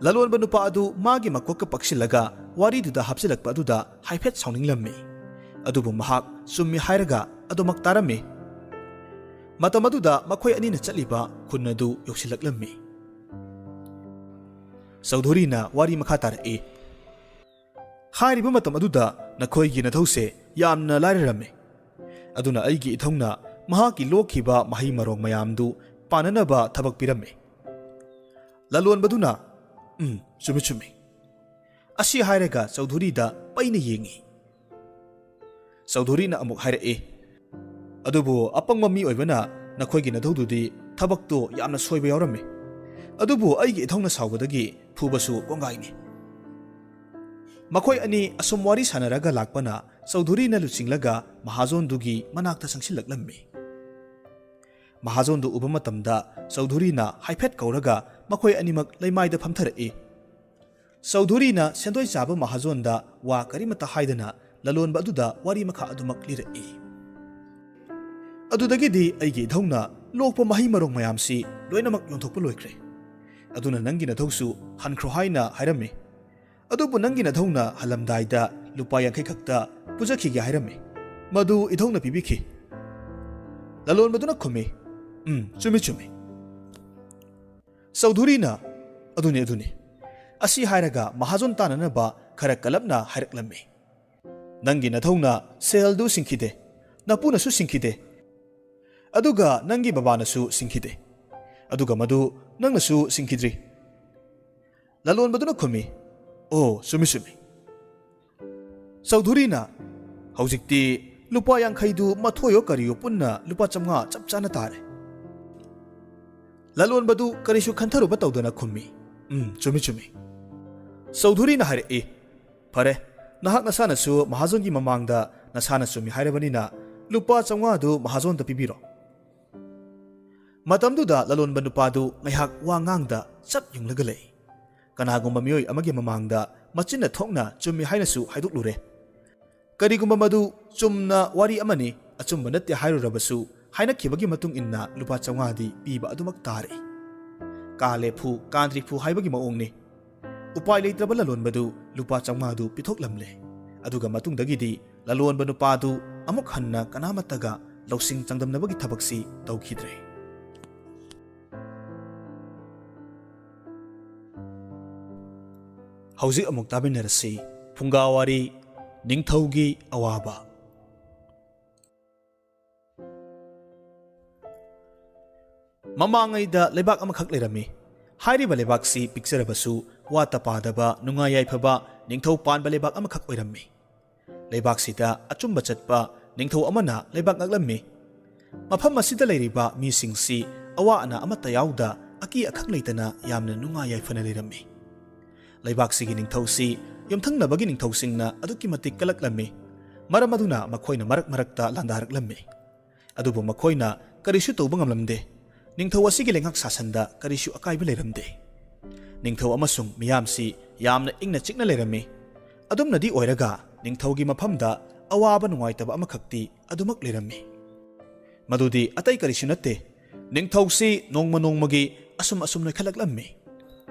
ꯂꯂꯣꯟꯕ ꯅꯨꯄꯥ ꯑꯗꯨ ꯃꯥꯒꯤ ꯃꯀꯣꯛꯀ ꯄꯛꯁꯤꯜꯂꯒ ꯋꯥꯔꯤꯗꯨꯗ ꯍꯥꯞꯆꯤꯜꯂꯛꯄ ꯑꯗꯨꯗ ꯍꯥꯏꯐꯦꯠ ꯁꯥꯎꯅꯤꯡꯂꯝꯃꯤ꯫ ꯑꯗꯨꯕꯨ ꯃꯍꯥꯛ ꯆꯨꯝꯃꯤ ꯍꯥꯏꯔꯒ ꯑꯗꯨꯃꯛ ꯇꯥꯔꯝꯃꯤ꯫ ꯃꯇꯝ ꯑꯗꯨꯗ ꯃꯈꯣꯏ ꯑꯅꯤꯅ ꯆꯠꯂꯤꯕ ꯈꯨꯟ ꯑꯗꯨ ꯌꯧꯁꯤꯜꯂꯛꯂꯝꯃꯤ꯫ ꯆꯧꯙꯨꯔꯤꯅ ꯋꯥꯔꯤ ꯃꯈꯥ ꯇꯥꯔꯛꯏ꯫ ꯍꯥꯏꯔꯤꯕ ꯃꯇꯝ ꯑꯗꯨꯗ ꯅꯈꯣꯏꯒꯤ ꯅꯙꯧꯁꯦ ꯌꯥꯝꯅ ꯂꯥꯏꯔꯔꯝꯃꯤ꯫ ꯑꯗꯨꯅ ꯑꯩꯒꯤ ꯏꯙꯧꯅ ꯃꯍꯥꯛꯀꯤ ꯂꯣꯛꯈꯤꯕ ꯃꯍꯩ ꯃꯔꯣꯡ ꯃꯌꯥꯝꯗꯨ ꯄꯥꯟꯅꯅꯕ ꯊꯕꯛ ꯄꯤꯔꯝꯃꯤ꯫ ꯂꯂꯣꯟꯕꯗꯨꯅ, "ꯎꯝ, ꯆꯨꯝꯃꯤ, ꯆꯨꯝꯃꯤ," ꯑꯁꯤ ꯍꯥꯏꯔꯒ ꯆꯧꯙꯨꯔꯤꯗ ꯄꯩꯅ ꯌꯦꯡꯉꯤ꯫ ꯆꯧꯙꯨꯔꯤꯅ ꯑꯃꯨꯛ ꯍꯥꯏꯔꯛꯏ, "ꯑꯗꯨꯕꯨ ꯑꯄꯪꯕ ꯃꯤ ꯑꯣꯏꯕꯅ ꯅꯈꯣꯏꯒꯤ ꯅꯙꯧꯗꯨꯗꯤ ꯊꯕꯛꯇꯨ ꯌꯥꯝꯅ ꯁꯣꯏꯕ ꯌꯥꯎꯔꯝꯃꯤ꯫ ꯑꯗꯨꯕꯨ ꯑꯩꯒꯤ ꯏꯙꯧꯅ ꯁꯥꯎꯕꯗꯒꯤ ꯐꯨꯕꯁꯨ ꯀꯣꯡꯒꯥꯏꯅꯤ꯫" ꯃꯈꯣꯏ ꯑꯅꯤ ꯑꯁꯨꯝ ꯋꯥꯔꯤ ꯁꯥꯟꯅꯔꯒ ꯂꯥꯛꯄꯅ ꯆꯧꯙꯨꯔꯤꯅ ꯂꯨꯆꯤꯡꯂꯒ ꯃꯍꯥꯖꯣꯟꯗꯨꯒꯤ ꯃꯅꯥꯛꯇ ꯆꯪꯁꯤꯜꯂꯛꯂꯝꯃꯤ꯫ ꯃꯍꯥꯖꯣꯟꯗꯨ ꯎꯕ ꯃꯇꯝꯗ ꯆꯧꯙꯨꯔꯤꯅ ꯍꯥꯏꯐꯦꯠ ꯀꯧꯔꯒ ꯃꯈꯣꯏ ꯑꯅꯤꯃꯛ ꯂꯩꯃꯥꯏꯗ ꯐꯝꯊꯔꯛꯏ꯫ ꯆꯧꯙꯨꯔꯤꯅ ꯁꯦꯟꯗꯣꯏ ꯆꯥꯕ ꯃꯍꯥꯖꯣꯟꯗ ꯋꯥ ꯀꯔꯤꯃꯠꯇ ꯍꯥꯏꯗꯅ ꯂꯂꯣꯟꯕ ꯑꯗꯨꯗ ꯋꯥꯔꯤ ꯃꯈꯥ ꯑꯗꯨꯃꯛ ꯂꯤꯔꯛꯏ꯫ "ꯑꯗꯨꯗꯒꯤꯗꯤ ꯑꯩꯒꯤ ꯏꯙꯧꯅ ꯂꯣꯛꯄ ꯃꯍꯩ ꯃꯔꯣꯡ ꯃꯌꯥꯝꯁꯤ ꯂꯣꯏꯅꯃꯛ ꯌꯣꯟꯊꯣꯛꯄ ꯂꯣꯏꯈ꯭ꯔꯦ꯫ ꯑꯗꯨꯅ ꯅꯪꯒꯤ ꯅꯙꯧꯁꯨ ꯍꯟꯈ꯭ꯔꯣ ꯍꯥꯏꯅ ꯍꯥꯏꯔꯝꯃꯤ꯫ ꯑꯗꯨꯕꯨ ꯅꯪꯒꯤ ꯅꯙꯧꯅ ꯍꯜꯂꯝꯗꯥꯏꯗ ꯂꯨꯄꯥ ꯌꯥꯡꯈꯩ ꯈꯛꯇ ꯄꯨꯖꯈꯤꯒꯦ ꯍꯥꯏꯔꯝꯃꯤ꯫ ꯃꯗꯨ ꯏꯙꯧꯅ ꯄꯤꯕꯤꯈꯤ꯫" ꯂꯂꯣꯟꯕꯗꯨꯅ ꯈꯨꯝꯃꯤ, "ꯎꯝ, ꯆꯨꯝꯃꯤ, ꯆꯨꯝꯃꯤ꯫" ꯆꯧꯙꯨꯔꯤꯅ, "ꯑꯗꯨꯅꯤ, ꯑꯗꯨꯅꯤ꯫" ꯑꯁꯤ ꯍꯥꯏꯔꯒ ꯃꯍꯥꯖꯣꯟ ꯇꯥꯅꯅꯕ ꯈꯔ ꯀꯜꯂꯞꯅ ꯍꯥꯏꯔꯛꯂꯝꯃꯤ, "ꯅꯪꯒꯤ ꯅꯙꯧꯅ ꯁꯦꯜꯗꯨ ꯁꯤꯡꯈꯤꯗꯦ, ꯅꯄꯨꯅꯁꯨ ꯁꯤꯡꯈꯤꯗꯦ, ꯑꯗꯨꯒ ꯅꯪꯒꯤ ꯕꯕꯥꯅꯁꯨ ꯁꯤꯡꯈꯤꯗꯦ, ꯑꯗꯨꯒ ꯃꯗꯨ ꯅꯪꯅꯁꯨ ꯁꯤꯡꯈꯤꯗ꯭ꯔꯤ꯫" ꯂꯂꯣꯟꯕꯗꯨꯅ ꯈꯨꯝꯃꯤ, "ꯑꯣ, ꯆꯨꯝꯃꯤ, ꯆꯨꯝꯃꯤ꯫" ꯆꯧꯙꯨꯔꯤꯅ, "ꯍꯧꯖꯤꯛꯇꯤ ꯂꯨꯄꯥ ꯌꯥꯡꯈꯩꯗꯨ ꯃꯊꯣꯏꯌꯣ ꯀꯔꯤꯌꯣ ꯄꯨꯟꯅ ꯂꯨꯄꯥ ꯆꯥꯝꯃꯉꯥ ꯆꯞ ꯆꯥꯅ ꯇꯥꯔꯦ꯫" ꯂꯂꯣꯟꯕꯗꯨ ꯀꯔꯤꯁꯨ ꯈꯟꯊꯔꯨꯕ ꯇꯧꯗꯅ ꯈꯨꯝꯃꯤ, "ꯎꯝ, ꯆꯨꯝꯃꯤ, ꯆꯨꯝꯃꯤ꯫" ꯆꯧꯙꯨꯔꯤꯅ ꯍꯥꯏꯔꯛꯏ, "ꯐꯔꯦ, ꯅꯍꯥꯛ ꯅꯁꯥꯅꯁꯨ ꯃꯍꯥꯖꯣꯟꯒꯤ ꯃꯃꯥꯡꯗ ꯅꯁꯥꯅ ꯆꯨꯝꯃꯤ ꯍꯥꯏꯔꯕꯅꯤꯅ ꯂꯨꯄꯥ ꯆꯥꯝꯃꯉꯥꯗꯨ ꯃꯍꯥꯖꯣꯟꯗ ꯄꯤꯕꯤꯔꯣ꯫" ꯃꯇꯝꯗꯨꯗ ꯂꯂꯣꯟꯕ ꯅꯨꯄꯥꯗꯨ ꯉꯥꯏꯍꯥꯛ ꯋꯥ ꯉꯥꯡꯗ ꯆꯞ ꯌꯨꯡꯂꯒ ꯂꯩ꯫ ꯀꯅꯥꯒꯨꯝꯕ ꯃꯤꯑꯣꯏ ꯑꯃꯒꯤ ꯃꯃꯥꯡꯗ ꯃꯆꯤꯟꯅ ꯊꯣꯛꯅ ꯆꯨꯝꯃꯤ ꯍꯥꯏꯅꯁꯨ ꯍꯥꯏꯗꯣꯛꯂꯨꯔꯦ꯫ ꯀꯔꯤꯒꯨꯝꯕ ꯃꯗꯨ ꯆꯨꯝꯅ ꯋꯥꯔꯤ ꯑꯃꯅꯤ, ꯑꯆꯨꯝꯕ ꯅꯠꯇꯦ ꯍꯥꯏꯔꯨꯔꯕꯁꯨ, ꯍꯥꯏꯅꯈꯤꯕꯒꯤ ꯃꯇꯨꯡ ꯏꯟꯅ ꯂꯨꯄꯥ ꯆꯥꯝꯃꯉꯥꯗꯤ ꯄꯤꯕ ꯑꯗꯨꯃꯛ ꯇꯥꯔꯦ꯫ "ꯀꯥꯂꯦ ꯐꯨ, ꯀꯥꯟꯗ꯭ꯔꯤ ꯐꯨ" ꯍꯥꯏꯕꯒꯤ ꯃꯑꯣꯡꯅꯤ꯫ ꯎꯄꯥꯏ ꯂꯩꯇ꯭ꯔꯕ ꯂꯂꯣꯟꯕꯗꯨ ꯂꯨꯄꯥ ꯆꯥꯝꯃꯉꯥꯗꯨ ꯄꯤꯊꯣꯛꯂꯝꯂꯦ꯫ ꯑꯗꯨꯒ ꯃꯇꯨꯡꯗꯒꯤꯗꯤ ꯂꯂꯣꯟꯕ ꯅꯨꯄꯥꯗꯨ ꯑꯃꯨꯛ ꯍꯟꯅ ꯀꯅꯥꯃꯠꯇꯒ ꯂꯧꯁꯤꯡ ꯆꯥꯡꯗꯝꯅꯕꯒꯤ ꯊꯕꯛꯁꯤ ꯇꯧꯈꯤꯗ꯭ꯔꯦ꯫ ꯍꯧꯖꯤꯛ ꯑꯃꯨꯛ ꯇꯥꯃꯤꯟꯅꯔꯁꯤ ꯐꯨꯡꯒꯥ ꯋꯥꯔꯤ, ꯅꯤꯡꯊꯧꯒꯤ ꯑꯋꯥꯕ꯫ ꯃꯃꯥꯡꯉꯩꯗ ꯂꯩꯕꯥꯛ ꯑꯃꯈꯛ ꯂꯩꯔꯝꯃꯤ꯫ ꯍꯥꯏꯔꯤꯕ ꯂꯩꯕꯥꯛꯁꯤ ꯄꯤꯛꯆꯔꯕꯁꯨ ꯋꯥꯠꯇ ꯄꯥꯗꯕ, ꯅꯨꯡꯉꯥꯏ ꯌꯥꯏꯐꯕ, ꯅꯤꯡꯊꯧ ꯄꯥꯟꯕ ꯂꯩꯕꯥꯛ ꯑꯃꯈꯛ ꯑꯣꯏꯔꯝꯃꯤ꯫ ꯂꯩꯕꯥꯛꯁꯤꯗ ꯑꯆꯨꯝꯕ ꯆꯠꯄ ꯅꯤꯡꯊꯧ ꯑꯃꯅ ꯂꯩꯕꯥꯛ ꯉꯥꯛꯂꯝꯃꯤ꯫ ꯃꯐꯝ ꯑꯁꯤꯗ ꯂꯩꯔꯤꯕ ꯃꯤꯁꯤꯡꯁꯤ ꯑꯋꯥ ꯑꯅꯥ ꯑꯃꯠꯇ ꯌꯥꯎꯗ ꯑꯀꯤ ꯑꯈꯪ ꯂꯩꯇꯅ ꯌꯥꯝꯅ ꯅꯨꯡꯉꯥꯏ ꯌꯥꯏꯐꯅ ꯂꯩꯔꯝꯃꯤ꯫ ꯂꯩꯕꯥꯛꯁꯤꯒꯤ ꯅꯤꯡꯊꯧꯁꯤ ꯌꯨꯝꯊꯪꯅꯕꯒꯤ ꯅꯤꯡꯊꯧꯁꯤꯡꯅ ꯑꯗꯨꯛꯀꯤ ꯃꯇꯤꯛ ꯀꯜꯂꯛꯂꯝꯃꯤ꯫ ꯃꯔꯝ ꯑꯗꯨꯅ ꯃꯈꯣꯏꯅ ꯃꯔꯛ ꯃꯔꯛꯇ ꯂꯥꯟꯗꯥꯔꯛꯂꯝꯃꯤ꯫ ꯑꯗꯨꯕꯨ ꯃꯈꯣꯏꯅ ꯀꯔꯤꯁꯨ ꯇꯧꯕ ꯉꯝꯂꯝꯗꯦ꯫ ꯅꯤꯡꯊꯧ ꯑꯁꯤꯒꯤ ꯂꯩꯉꯥꯛ ꯁꯥꯁꯟꯗ ꯀꯔꯤꯁꯨ ꯑꯀꯥꯏꯕ ꯂꯩꯔꯝꯗꯦ꯫ ꯅꯤꯡꯊꯧ ꯑꯃꯁꯨꯡ ꯃꯤꯌꯥꯝꯁꯤ ꯌꯥꯝꯅ ꯏꯪꯅ ꯆꯤꯛꯅ ꯂꯩꯔꯝꯃꯤ꯫ ꯑꯗꯨꯝꯅꯗꯤ ꯑꯣꯏꯔꯒ ꯅꯤꯡꯊꯧꯒꯤ ꯃꯐꯝꯗ ꯑꯋꯥꯕ ꯅꯨꯡꯉꯥꯏꯇꯕ ꯑꯃꯈꯛꯇꯤ ꯑꯗꯨꯃꯛ ꯂꯩꯔꯝꯃꯤ꯫ ꯃꯗꯨꯗꯤ ꯑꯇꯩ ꯀꯔꯤꯁꯨ ꯅꯠꯇꯦ, ꯅꯤꯡꯊꯧꯁꯤ ꯅꯣꯡꯃ ꯅꯣꯡꯃꯒꯤ ꯑꯁꯨꯝ ꯑꯁꯨꯝ ꯅꯣꯏꯈꯠꯂꯛꯂꯝꯃꯤ꯫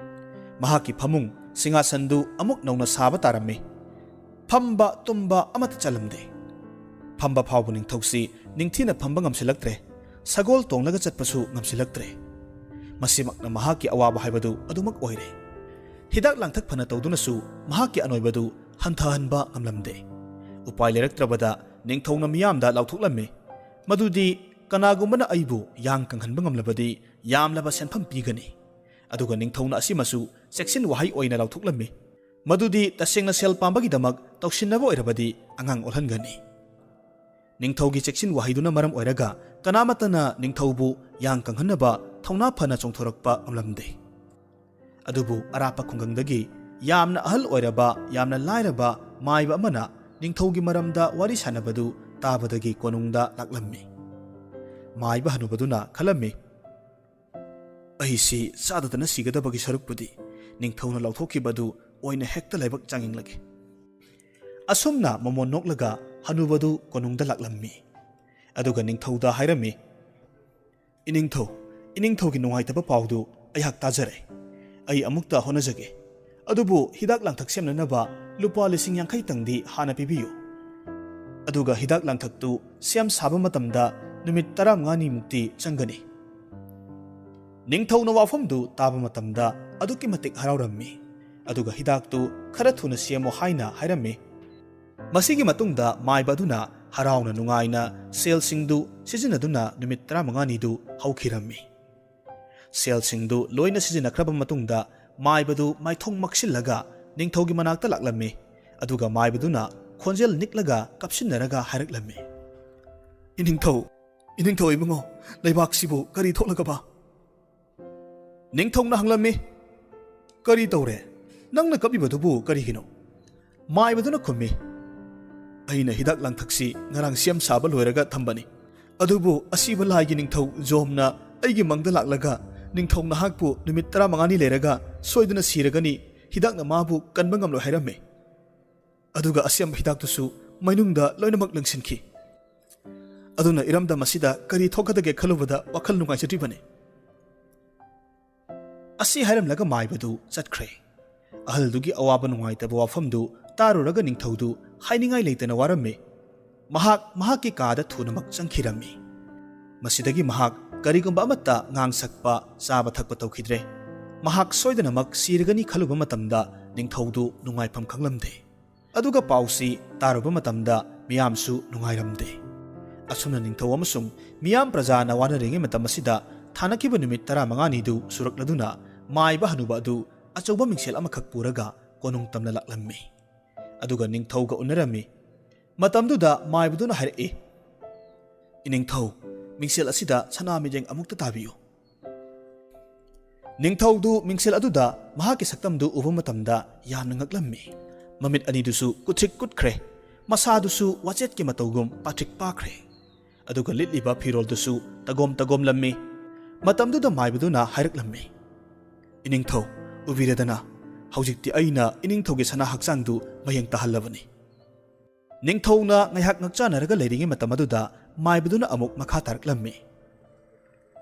ꯃꯍꯥꯛꯀꯤ ꯐꯃꯨꯡ, ꯁꯤꯡꯍꯥꯁꯟꯗꯨ ꯑꯃꯨꯛ ꯅꯧꯅ ꯁꯥꯕ ꯇꯥꯔꯝꯃꯤ꯫ ꯐꯝꯕ ꯇꯨꯝꯕ ꯑꯃꯠꯇ ꯆꯠꯂꯝꯗꯦ꯫ ꯐꯝꯕ ꯐꯥꯎꯕ ꯅꯤꯡꯊꯧꯁꯤ ꯅꯤꯡꯊꯤꯅ ꯐꯝꯕ ꯉꯝꯁꯤꯜꯂꯛꯇ꯭ꯔꯦ꯫ ꯁꯒꯣꯜ ꯇꯣꯡꯂꯒ ꯆꯠꯄꯁꯨ ꯉꯝꯁꯤꯜꯂꯛꯇ꯭ꯔꯦ꯫ ꯃꯁꯤꯃꯛꯅ ꯃꯍꯥꯛꯀꯤ ꯑꯋꯥꯕ ꯍꯥꯏꯕꯗꯨ ꯑꯗꯨꯃꯛ ꯑꯣꯏꯔꯦ꯫ ꯍꯤꯗꯥꯛ ꯂꯥꯡꯊꯛ ꯐꯅ ꯇꯧꯗꯨꯅꯁꯨ ꯃꯍꯥꯛꯀꯤ ꯑꯅꯣꯏꯕꯗꯨ ꯍꯟꯊꯍꯟꯕ ꯉꯝꯂꯝꯗꯦ꯫ ꯎꯄꯥꯏ ꯂꯩꯔꯛꯇ꯭ꯔꯕꯗ ꯅꯤꯡꯊꯧꯅ ꯃꯤꯌꯥꯝꯗ ꯂꯥꯎꯊꯣꯛꯂꯝꯃꯤ, "ꯃꯗꯨꯗꯤ ꯀꯅꯥꯒꯨꯝꯕꯅ ꯑꯩꯕꯨ ꯌꯥꯡ ꯀꯪꯍꯟꯕ ꯉꯝꯂꯕꯗꯤ ꯌꯥꯝꯂꯕ ꯁꯦꯟꯐꯝ ꯄꯤꯒꯅꯤ"꯫ ꯑꯗꯨꯒ ꯅꯤꯡꯊꯧꯅ ꯑꯁꯤꯃꯁꯨ ꯆꯦꯛꯁꯤꯟ ꯋꯥꯍꯩ ꯑꯣꯏꯅ ꯂꯥꯎꯊꯣꯛꯂꯝꯃꯤ, "ꯃꯗꯨꯗꯤ ꯇꯁꯦꯡꯅ ꯁꯦꯜ ꯄꯥꯝꯕꯒꯤꯗꯃꯛ ꯇꯧꯁꯤꯟꯅꯕ ꯑꯣꯏꯔꯕꯗꯤ ꯑꯉꯥꯡ ꯑꯣꯜꯍꯟꯒꯅꯤ"꯫ ꯅꯤꯡꯊꯧꯒꯤ ꯆꯦꯛꯁꯤꯟ ꯋꯥꯍꯩꯗꯨꯅ ꯃꯔꯝ ꯑꯣꯏꯔꯒ ꯀꯅꯥꯃꯠꯇꯅ ꯅꯤꯡꯊꯧꯕꯨ ꯌꯥꯡ ꯀꯪꯍꯟꯅꯕ ꯊꯧꯅꯥ ꯐꯅ ꯆꯣꯡꯊꯣꯔꯛꯄ ꯉꯝꯂꯝꯗꯦ꯫ ꯑꯗꯨꯕꯨ ꯑꯔꯥꯞꯄ ꯈꯨꯡꯒꯪꯗꯒꯤ ꯌꯥꯝꯅ ꯑꯍꯜ ꯑꯣꯏꯔꯕ, ꯌꯥꯝꯅ ꯂꯥꯏꯔꯕ ꯃꯥꯏꯕ ꯑꯃꯅ ꯅꯤꯡꯊꯧꯒꯤ ꯃꯔꯝꯗ ꯋꯥꯔꯤ ꯁꯥꯟꯅꯕꯗꯨ ꯇꯥꯕꯗꯒꯤ ꯀꯣꯅꯨꯡꯗ ꯂꯥꯛꯂꯝꯃꯤ꯫ ꯃꯥꯏꯕ ꯍꯅꯨꯕꯗꯨꯅ ꯈꯜꯂꯝꯃꯤ, "ꯑꯩꯁꯤ ꯆꯥꯗꯗꯅ ꯁꯤꯒꯗꯕꯒꯤ ꯁꯔꯨꯛꯄꯨꯗꯤ ꯅꯤꯡꯊꯧꯅ ꯂꯥꯎꯊꯣꯛꯈꯤꯕꯗꯨ ꯑꯣꯏꯅ ꯍꯦꯛꯇ ꯂꯥꯏꯕꯛ ꯆꯥꯡꯌꯦꯡꯂꯒꯦ"꯫ ꯑꯁꯨꯝꯅ ꯃꯃꯣꯟ ꯅꯣꯛꯂꯒ ꯍꯅꯨꯕꯗꯨ ꯀꯣꯅꯨꯡꯗ ꯂꯥꯛꯂꯝꯃꯤ꯫ ꯑꯗꯨꯒ ꯅꯤꯡꯊꯧꯗ ꯍꯥꯏꯔꯝꯃꯤ, "ꯏꯅꯤꯡꯊꯧ, ꯏꯅꯤꯡꯊꯧꯒꯤ ꯅꯨꯡꯉꯥꯏꯇꯕ ꯄꯥꯎꯗꯨ ꯑꯩꯍꯥꯛ ꯇꯥꯖꯔꯦ꯫ ꯑꯩ ꯑꯃꯨꯛꯇ ꯍꯣꯠꯅꯖꯒꯦ꯫ ꯑꯗꯨꯕꯨ ꯍꯤꯗꯥꯛ ꯂꯥꯡꯊꯛ ꯁꯦꯝꯅꯅꯕ ꯂꯨꯄꯥ ꯂꯤꯁꯤꯡ ꯌꯥꯡꯈꯩꯇꯪꯗꯤ ꯍꯥꯟꯅ ꯄꯤꯕꯤꯌꯨ꯫ ꯑꯗꯨꯒ ꯍꯤꯗꯥꯛ ꯂꯥꯡꯊꯛꯇꯨ ꯁꯦꯝ ꯁꯥꯕ ꯃꯇꯝꯗ ꯅꯨꯃꯤꯠ ꯇꯔꯥꯃꯉꯥꯅꯤꯃꯨꯛꯇꯤ ꯆꯪꯒꯅꯤ"꯫ ꯅꯤꯡꯊꯧꯅ ꯋꯥꯐꯝꯗꯨ ꯇꯥꯕ ꯃꯇꯝꯗ ꯑꯗꯨꯛꯀꯤ ꯃꯇꯤꯛ ꯍꯔꯥꯎꯔꯝꯃꯤ꯫ ꯑꯗꯨꯒ ꯍꯤꯗꯥꯛꯇꯨ ꯈꯔ ꯊꯨꯅ ꯁꯦꯝꯃꯨ ꯍꯥꯏꯅ ꯍꯥꯏꯔꯝꯃꯤ꯫ ꯃꯁꯤꯒꯤ ꯃꯇꯨꯡꯗ ꯃꯥꯏꯕ ꯑꯗꯨꯅ ꯍꯔꯥꯎꯅ ꯅꯨꯡꯉꯥꯏꯅ ꯁꯦꯜꯁꯤꯡꯗꯨ ꯁꯤꯖꯤꯟꯅꯗꯨꯅ ꯅꯨꯃꯤꯠ ꯇꯔꯥꯃꯉꯥꯅꯤꯗꯨ ꯍꯧꯈꯤꯔꯝꯃꯤ꯫ ꯁꯦꯜꯁꯤꯡꯗꯨ ꯂꯣꯏꯅ ꯁꯤꯖꯤꯟꯅꯈ꯭ꯔꯕ ꯃꯇꯨꯡꯗ ꯃꯥꯏꯕꯗꯨ ꯃꯥꯏꯊꯣꯡ ꯃꯛꯁꯤꯜꯂꯒ ꯅꯤꯡꯊꯧꯒꯤ ꯃꯅꯥꯛꯇ ꯂꯥꯛꯂꯝꯃꯤ꯫ ꯑꯗꯨꯒ ꯃꯥꯏꯕꯗꯨꯅ ꯈꯣꯟꯖꯦꯜ ꯅꯤꯛꯂꯒ ꯀꯞꯁꯤꯟꯅꯔꯒ ꯍꯥꯏꯔꯛꯂꯝꯃꯤ, "ꯏꯅꯤꯡꯊꯧ, ꯏꯅꯤꯡꯊꯧ ꯏꯕꯨꯡꯉꯣ, ꯂꯩꯕꯥꯛꯁꯤꯕꯨ ꯀꯔꯤ ꯊꯣꯛꯂꯒꯕ?" ꯅꯤꯡꯊꯧꯅ ꯍꯪꯂꯝꯃꯤ, "ꯀꯔꯤ ꯇꯧꯔꯦ? ꯅꯪꯅ ꯀꯞꯂꯤꯕꯗꯨꯕꯨ ꯀꯔꯤꯒꯤꯅꯣ?" ꯃꯥꯏꯕꯗꯨꯅ ꯈꯨꯝꯃꯤ, "ꯑꯩꯅ ꯍꯤꯗꯥꯛ ꯂꯥꯡꯊꯛꯁꯤ ꯉꯔꯥꯡ ꯁꯦꯝ ꯁꯥꯕ ꯂꯣꯏꯔꯒ ꯊꯝꯕꯅꯤ꯫ ꯑꯗꯨꯕꯨ ꯑꯁꯤꯕ ꯂꯥꯏꯒꯤ ꯅꯤꯡꯊꯧ ꯖꯣꯝꯅ ꯑꯩꯒꯤ ꯃꯪꯗ ꯂꯥꯛꯂꯒ, 'ꯅꯤꯡꯊꯧ ꯅꯍꯥꯛꯄꯨ ꯅꯨꯃꯤꯠ ꯇꯔꯥꯃꯉꯥꯅꯤ ꯂꯩꯔꯒ ꯁꯣꯏꯗꯅ ꯁꯤꯔꯒꯅꯤ, ꯍꯤꯗꯥꯛꯅ ꯃꯥꯕꯨ ꯀꯟꯕ ꯉꯝꯂꯣꯏ' ꯍꯥꯏꯔꯝꯃꯤ꯫ ꯑꯗꯨꯒ ꯑꯁꯦꯝꯕ ꯍꯤꯗꯥꯛꯇꯨꯁꯨ ꯃꯩꯅꯨꯡꯗ ꯂꯣꯏꯅꯃꯛ ꯂꯪꯁꯤꯟꯈꯤ꯫ ꯑꯗꯨꯅ ꯏꯔꯝꯗꯝ ꯑꯁꯤꯗ ꯀꯔꯤ ꯊꯣꯛꯀꯗꯒꯦ ꯈꯜꯂꯨꯕꯗ ꯋꯥꯈꯜ ꯅꯨꯡꯉꯥꯏꯖꯗ꯭ꯔꯤꯕꯅꯤ"꯫ ꯑꯁꯤ ꯍꯥꯏꯔꯝꯂꯒ ꯃꯥꯏꯕꯗꯨ ꯆꯠꯈ꯭ꯔꯦ꯫ ꯑꯍꯜꯗꯨꯒꯤ ꯑꯋꯥꯕ ꯅꯨꯡꯉꯥꯏꯇꯕ ꯋꯥꯐꯝꯗꯨ ꯇꯥꯔꯨꯔꯒ ꯅꯤꯡꯊꯧꯗꯨ ꯍꯥꯏꯅꯤꯡꯉꯥꯏ ꯂꯩꯇꯅ ꯋꯥꯔꯝꯃꯤ꯫ ꯃꯍꯥꯛ ꯃꯍꯥꯛꯀꯤ ꯀꯥꯗ ꯊꯨꯅꯃꯛ ꯆꯪꯈꯤꯔꯝꯃꯤ꯫ ꯃꯁꯤꯗꯒꯤ ꯃꯍꯥꯛ ꯀꯔꯤꯒꯨꯝꯕ ꯑꯃꯠꯇ ꯉꯥꯡ ꯁꯛꯄ, ꯆꯥꯕ ꯊꯛꯄ ꯇꯧꯈꯤꯗ꯭ꯔꯦ꯫ ꯃꯍꯥꯛ ꯁꯣꯏꯗꯅꯃꯛ ꯁꯤꯔꯒꯅꯤ ꯈꯜꯂꯨꯕ ꯃꯇꯝꯗ ꯅꯤꯡꯊꯧꯗꯨ ꯅꯨꯡꯉꯥꯏꯐꯝ ꯈꯪꯂꯝꯗꯦ꯫ ꯑꯗꯨꯒ ꯄꯥꯎꯁꯤ ꯇꯥꯔꯨꯕ ꯃꯇꯝꯗ ꯃꯤꯌꯥꯝꯁꯨ ꯅꯨꯡꯉꯥꯏꯔꯝꯗꯦ꯫ ꯑꯁꯨꯝꯅ ꯅꯤꯡꯊꯧ ꯑꯃꯁꯨꯡ ꯃꯤꯌꯥꯝ ꯄ꯭ꯔꯖꯥꯅ ꯋꯥꯅꯔꯤꯉꯩ ꯃꯇꯝ ꯑꯁꯤꯗ ꯊꯥꯅꯈꯤꯕ ꯅꯨꯃꯤꯠ ꯇꯔꯥꯃꯉꯥꯅꯤꯗꯨ ꯁꯨꯔꯛꯂꯗꯨꯅ ꯃꯥꯏꯕ ꯍꯅꯨꯕ ꯑꯗꯨ ꯑꯆꯧꯕ ꯃꯤꯡꯁꯦꯜ ꯑꯃꯈꯛ ꯄꯨꯔꯒ ꯀꯣꯅꯨꯡ ꯇꯝꯅ ꯂꯥꯛꯂꯝꯃꯤ꯫ ꯑꯗꯨꯒ ꯅꯤꯡꯊꯧꯒ ꯎꯅꯔꯝꯃꯤ꯫ ꯃꯇꯝꯗꯨꯗ ꯃꯥꯏꯕꯗꯨꯅ ꯍꯥꯏꯔꯛꯏ, "ꯏꯅꯤꯡꯊꯧ, ꯃꯤꯡꯁꯦꯜ ꯑꯁꯤꯗ ꯁꯅꯥ ꯃꯤꯠꯌꯦꯡ ꯑꯃꯨꯛꯇ ꯇꯥꯕꯤꯌꯨ"꯫ ꯅꯤꯡꯊꯧꯗꯨ ꯃꯤꯡꯁꯦꯜ ꯑꯗꯨꯗ ꯃꯍꯥꯛꯀꯤ ꯁꯛꯇꯝꯗꯨ ꯎꯕ ꯃꯇꯝꯗ ꯌꯥꯝꯅ ꯉꯛꯂꯝꯃꯤ꯫ ꯃꯃꯤꯠ ꯑꯅꯤꯗꯨꯁꯨ ꯀꯨꯠꯊ꯭ꯔꯤꯛ ꯀꯨꯠꯈ꯭ꯔꯦ, ꯃꯁꯥꯗꯨꯁꯨ ꯋꯥꯆꯦꯠꯀꯤ ꯃꯇꯧꯒꯨꯝ ꯄꯥꯇ꯭ꯔꯤꯛ ꯄꯥꯈ꯭ꯔꯦ꯫ ꯑꯗꯨꯒ ꯂꯤꯠꯂꯤꯕ ꯐꯤꯔꯣꯜꯗꯨꯁꯨ ꯇꯒꯣꯝ ꯇꯒꯣꯝꯂꯝꯃꯤ꯫ ꯃꯇꯝꯗꯨꯗ ꯃꯥꯏꯕꯗꯨꯅ ꯍꯥꯏꯔꯛꯂꯝꯃꯤ, "ꯏꯅꯤꯡꯊꯧ, ꯎꯕꯤꯔꯦꯗꯅ, ꯍꯧꯖꯤꯛꯇꯤ ꯑꯩꯅ ꯏꯅꯤꯡꯊꯧꯒꯤ ꯁꯅꯥ ꯍꯛꯆꯥꯡꯗꯨ ꯃꯌꯦꯡ ꯇꯥꯍꯜꯂꯕꯅꯤ"꯫ ꯅꯤꯡꯊꯧꯅ ꯉꯥꯏꯍꯥꯛ ꯉꯛꯆꯥꯅꯔꯒ ꯂꯩꯔꯤꯉꯩ ꯃꯇꯝ ꯑꯗꯨꯗ ꯃꯥꯏꯕꯗꯨꯅ ꯑꯃꯨꯛ ꯃꯈꯥ ꯇꯥꯔꯛꯂꯝꯃꯤ,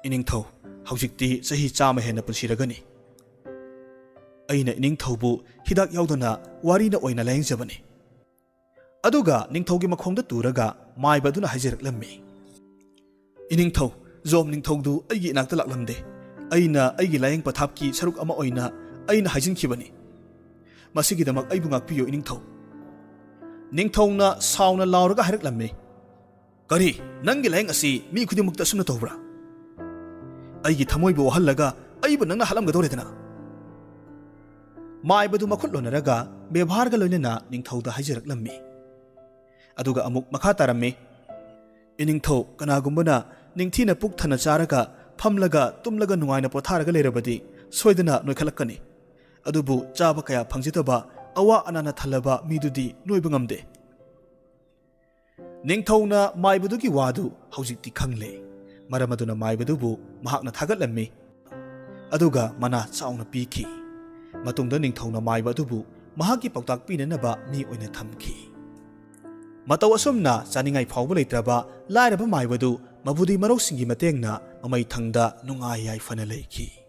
"ꯏꯅꯤꯡꯊꯧ, ꯍꯧꯖꯤꯛꯇꯤ ꯆꯍꯤ ꯆꯥꯝꯃ ꯍꯦꯟꯅ ꯄꯨꯟꯁꯤꯔꯒꯅꯤ꯫ ꯑꯩꯅ ꯏꯅꯤꯡꯊꯧꯕꯨ ꯍꯤꯗꯥꯛ ꯌꯥꯎꯗꯅ ꯋꯥꯔꯤꯅ ꯑꯣꯏꯅ ꯂꯥꯌꯦꯡꯖꯕꯅꯤ"꯫ ꯑꯗꯨꯒ ꯅꯤꯡꯊꯧꯒꯤ ꯃꯈꯣꯡꯗ ꯇꯨꯔꯒ ꯃꯥꯏꯕ ꯑꯗꯨꯅ ꯍꯥꯏꯖꯔꯛꯂꯝꯃꯤ, "ꯏꯅꯤꯡꯊꯧ, ꯖꯣꯝ ꯅꯤꯡꯊꯧꯗꯨ ꯑꯩꯒꯤ ꯏꯅꯥꯛꯇ ꯂꯥꯛꯂꯝꯗꯦ꯫ ꯑꯩꯅ ꯑꯩꯒꯤ ꯂꯥꯌꯦꯡ ꯄꯊꯥꯞꯀꯤ ꯁꯔꯨꯛ ꯑꯃ ꯑꯣꯏꯅ ꯑꯩꯅ ꯍꯥꯏꯖꯤꯟꯈꯤꯕꯅꯤ꯫ ꯃꯁꯤꯒꯤꯗꯃꯛ ꯑꯩꯕꯨ ꯉꯥꯛꯄꯤꯌꯨ, ꯏꯅꯤꯡꯊꯧ"꯫ ꯅꯤꯡꯊꯧꯅ ꯁꯥꯎꯅ ꯂꯥꯎꯔꯒ ꯍꯥꯏꯔꯛꯂꯝꯃꯤ, "ꯀꯔꯤ? ꯅꯪꯒꯤ ꯂꯥꯌꯦꯡ ꯑꯁꯤ ꯃꯤ ꯈꯨꯗꯤꯡꯃꯛꯇ ꯑꯁꯨꯝꯅ ꯇꯧꯕ꯭ꯔꯥ?" ꯑꯩꯒꯤ ꯊꯃꯣꯏꯕꯨ ꯋꯥꯍꯜꯂꯒ ꯑꯩꯕꯨ ꯅꯪꯅ ꯍꯥꯠꯂꯝꯒꯗꯧꯔꯦꯗꯅ꯫ ꯃꯥꯏꯕꯗꯨ ꯃꯈꯨꯠ ꯂꯣꯟꯅꯔꯒ ꯕꯦꯕꯥꯔꯒ ꯂꯣꯏꯅꯅ ꯅꯤꯡꯊꯧꯗ ꯍꯥꯏꯖꯔꯛꯂꯝꯃꯤ꯫ ꯑꯗꯨꯒ ꯑꯃꯨꯛ ꯃꯈꯥ ꯇꯥꯔꯝꯃꯤ, "ꯏꯅꯤꯡꯊꯧ, ꯀꯅꯥꯒꯨꯝꯕꯅ ꯅꯤꯡꯊꯤꯅ ꯄꯨꯛ ꯊꯟꯅ ꯆꯥꯔꯒ, ꯐꯝꯂꯒ, ꯇꯨꯝꯂꯒ ꯅꯨꯡꯉꯥꯏꯅ ꯄꯣꯊꯥꯔꯒ ꯂꯩꯔꯕꯗꯤ ꯁꯣꯏꯗꯅ ꯅꯣꯏꯈꯠꯂꯛꯀꯅꯤ꯫ ꯑꯗꯨꯕꯨ ꯆꯥꯕ ꯀꯌꯥ ꯐꯪꯖꯗꯕ, ꯑꯋꯥ ꯑꯅꯥꯅ ꯊꯜꯂꯕ ꯃꯤꯗꯨꯗꯤ ꯅꯣꯏꯕ ꯉꯝꯗꯦ"꯫ ꯅꯤꯡꯊꯧꯅ ꯃꯥꯏꯕꯗꯨꯒꯤ ꯋꯥꯗꯨ ꯍꯧꯖꯤꯛꯇꯤ ꯈꯪꯂꯦ꯫ ꯃꯔꯝ ꯑꯗꯨꯅ ꯃꯥꯏꯕꯗꯨꯕꯨ ꯃꯍꯥꯛꯅ ꯊꯥꯒꯠꯂꯝꯃꯤ꯫ ꯑꯗꯨꯒ ꯃꯅꯥ ꯆꯥꯎꯅ ꯄꯤꯈꯤ꯫ ꯃꯇꯨꯡꯗ ꯅꯤꯡꯊꯧꯅ ꯃꯥꯏꯕ ꯑꯗꯨꯕꯨ ꯃꯍꯥꯛꯀꯤ ꯄꯥꯎꯇꯥꯛ ꯄꯤꯅꯅꯕ ꯃꯤ ꯑꯣꯏꯅ ꯊꯝꯈꯤ꯫ ꯃꯇꯧ ꯑꯁꯨꯝꯅ ꯆꯥꯅꯤꯡꯉꯥꯏ ꯐꯥꯎꯕ ꯂꯩꯇ꯭ꯔꯕ ꯂꯥꯏꯔꯕ ꯃꯥꯏꯕꯗꯨ ꯃꯕꯨꯗꯤ ꯃꯔꯧꯁꯤꯡꯒꯤ ꯃꯇꯦꯡꯅ ꯃꯃꯩ ꯊꯪꯗ ꯅꯨꯡꯉꯥꯏ ꯌꯥꯏꯐꯅ ꯂꯩꯈꯤ꯫